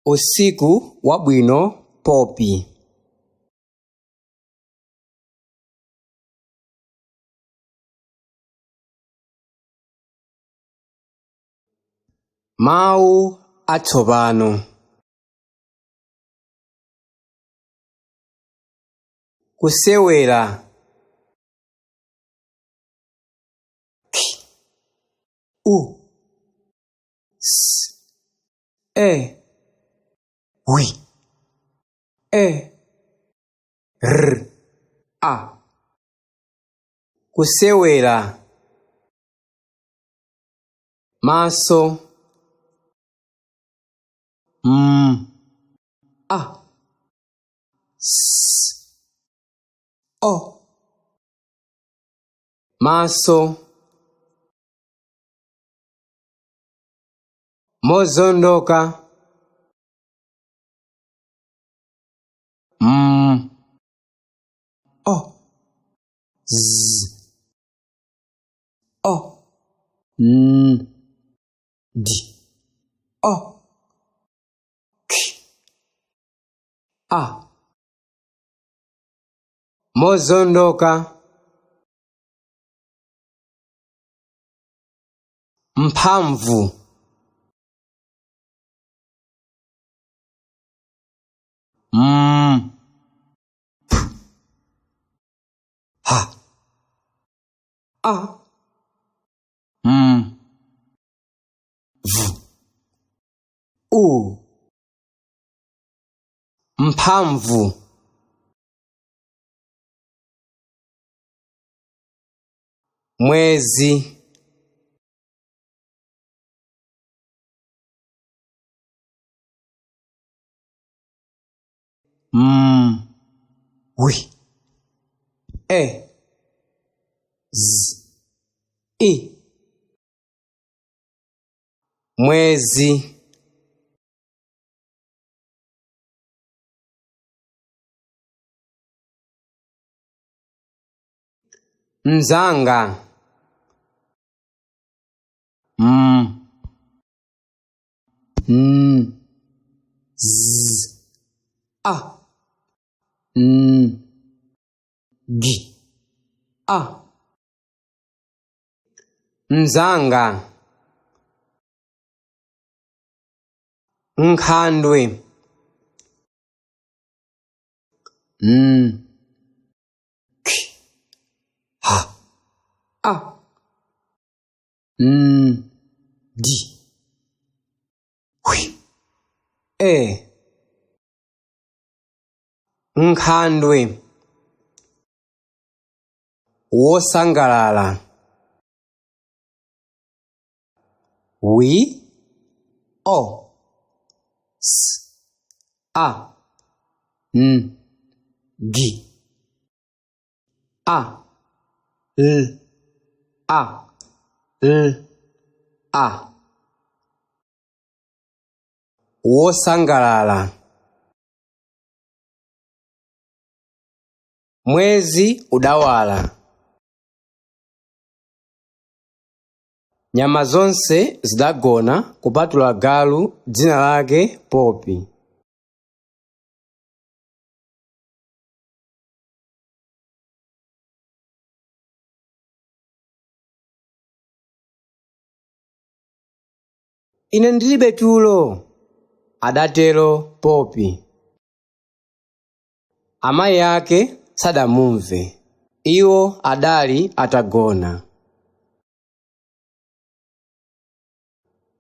Usiku wabwino Popi. Mawu atsopano. Kusewera. K U S E W E R A. Kusewera. Maso. M A S O. Maso. Mozondoka. M O Z O N D O K A. Mozondoka. Mphamvu. M P H A M V U. Mphamvu. Mwezi. M W E Z I. Mwezi. Mzanga. M N Z A N G A. Mzanga. Nkhandwe. N K H A N D W E. Nkhandwe. Wosangalala. W O S A N G A L A L A. Wosangalala. Mwezi udawala. Nyama zonse zidagona kupatula galu dzina lake Popi. Ine ndilibe tulo, adatero Popi. Amayi ake sadamumve, iwo adali atagona.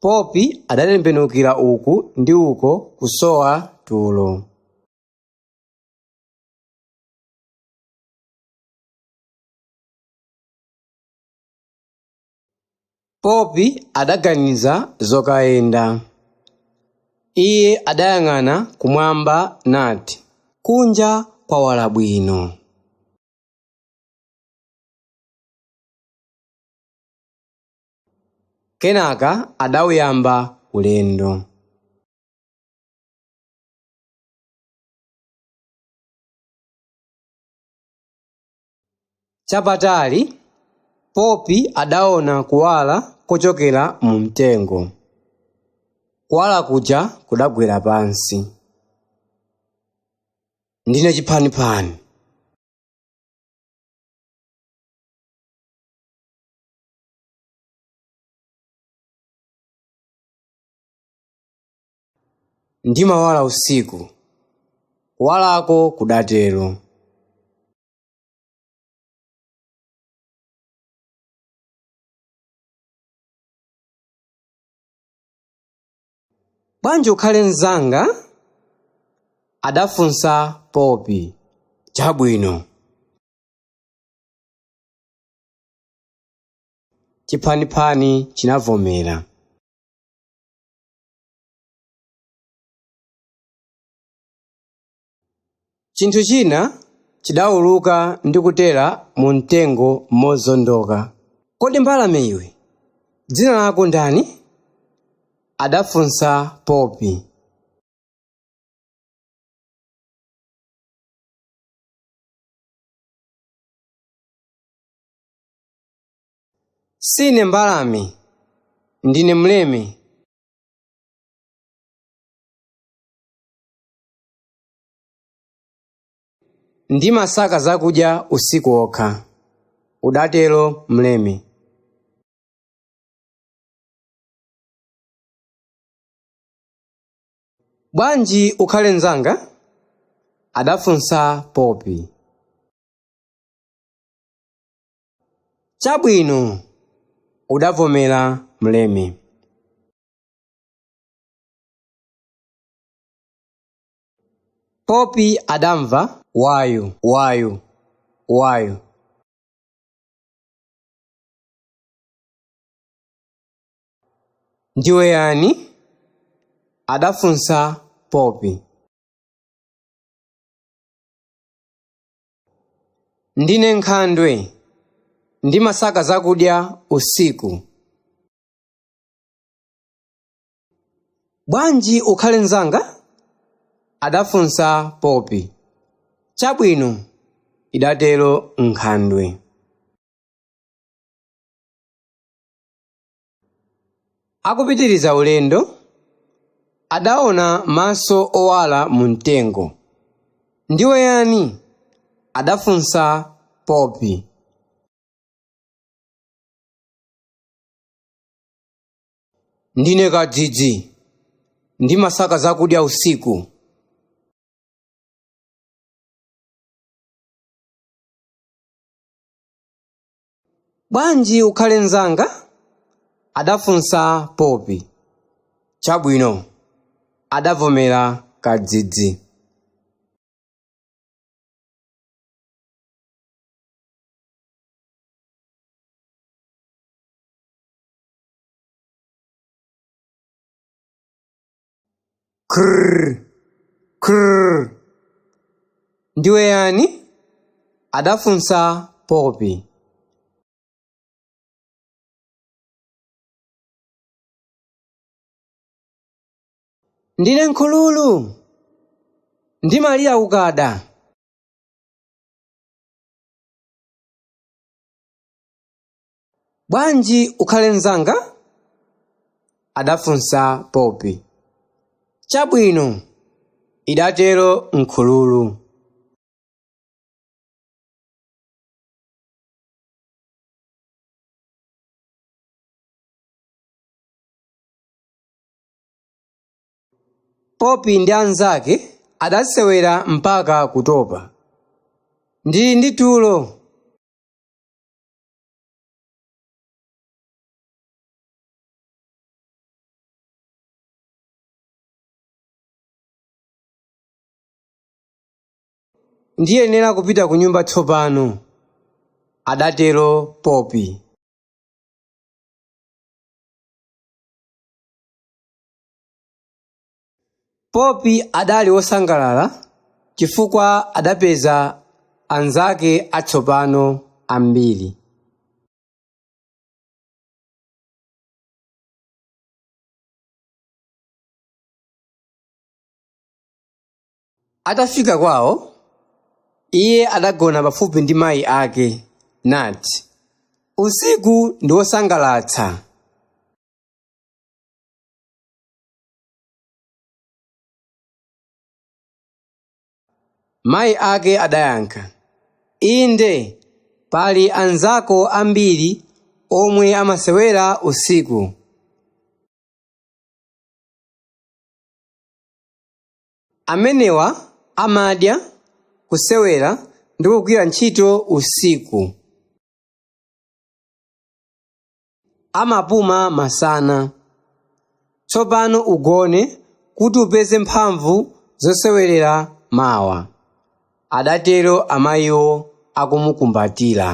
Popi adatembenukira uku ndi uko kusowa tulo. Popi adaganiza zokayenda. Iye adayang'ana kumwamba nati, kunja kwawala bwino. Kenaka adawuyamba ulendo. Chapatali, Popi adaona kuwala kochokera mu mtengo. Kuwala kuja kudagwera pansi. Ndine chiphandiphandi. Ndimawala usiku. Kuwalako kudatero. Bwanji ukhale mnzanga? Adafunsa Popi. Chabwino. Chiphandiphandi chinavomera. Chinthu china chidawuluka ndi kutera mu mtengo mozondoka. Kodi mbalame iwe, dzina lako ndani? Adafunsa Popi. Sine mbalame, ndine mleme. Ndimasaka zakudya usiku okha, udatero mleme. Bwanji ukhale mnzanga? Adafunsa Popi. Chabwino, udavomera mleme. Popi adamva wayu wayu wayu. Ndiwe yani? Adafunsa Popi. Ndine nkhandwe. Ndimasaka zakudya usiku. Bwanji ukhale mnzanga? Adafunsa Popi. Chabwino, idatero nkhandwe. Akupitiriza ulendo, adaona maso owala mu mtengo. Ndiwe yani? Adafunsa Popi. Ndine kadzidzi. Ndimasaka zakudya usiku. Bwanji ukhale mnzanga? Adafunsa Popi. Chabwino, adavomera kadzidzi. Krrr, krrr. Ndiwe yani? Adafunsa Popi. Ndine nkhululu. Ndimalira kukada. Bwanji ukhale mnzanga? Adafunsa Popi. Chabwino, idatero nkhululu. Popi ndi anzake adasewera mpaka kutopa. Ndili ndi tulo. Ndiyenera kupita ku nyumba tsopano, adatero Popi. Popi adali wosangalala chifukwa adapeza anzake atsopano ambiri. Atafika kwawo, iye adagona pafupi ndi mayi ake nati, Usiku ndi wosangalatsa. Mayi ake adayankha, inde, pali anzako ambiri omwe amasewera usiku. Amenewa amadya, kusewera ndi kugwira ntchito usiku. Amapuma masana. Tsopano ugone kuti upeze mphamvu zosewerera mawa, adatero amayiwo akumukumbatira.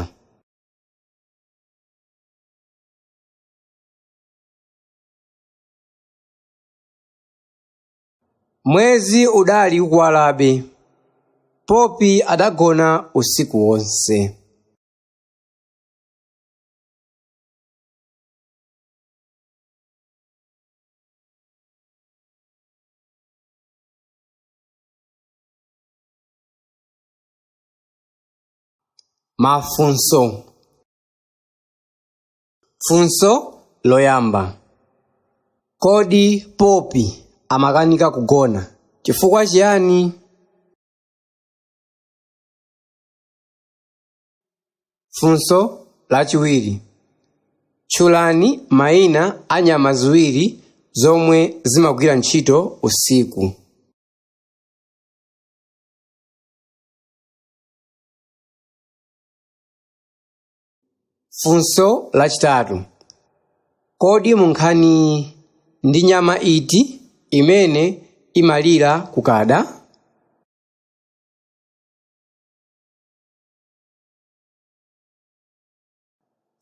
Mwezi udali ukuwalabe. Popi adagona usiku wonse. Mafunso. Funso loyamba. Kodi Popi amakanika kugona chifukwa chiyani? Funso lachiwiri. Tchulani mayina a nyama ziwiri zomwe zimagwira ntchito usiku. Funso lachitatu. Kodi mu nkhaniyi ndi nyama iti imene imalira kukada?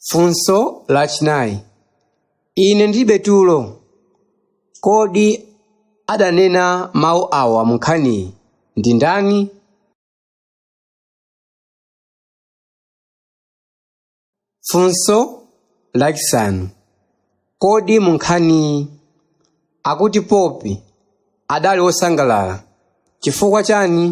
Funso lachinayi. Ine ndilibe tulo. Kodi adanena mawu awa mu nkhaniyi ndi ndani? Funso lachisanu. Kodi mu nkhaniyi akuti Popi adali wosangalala chifukwa chani?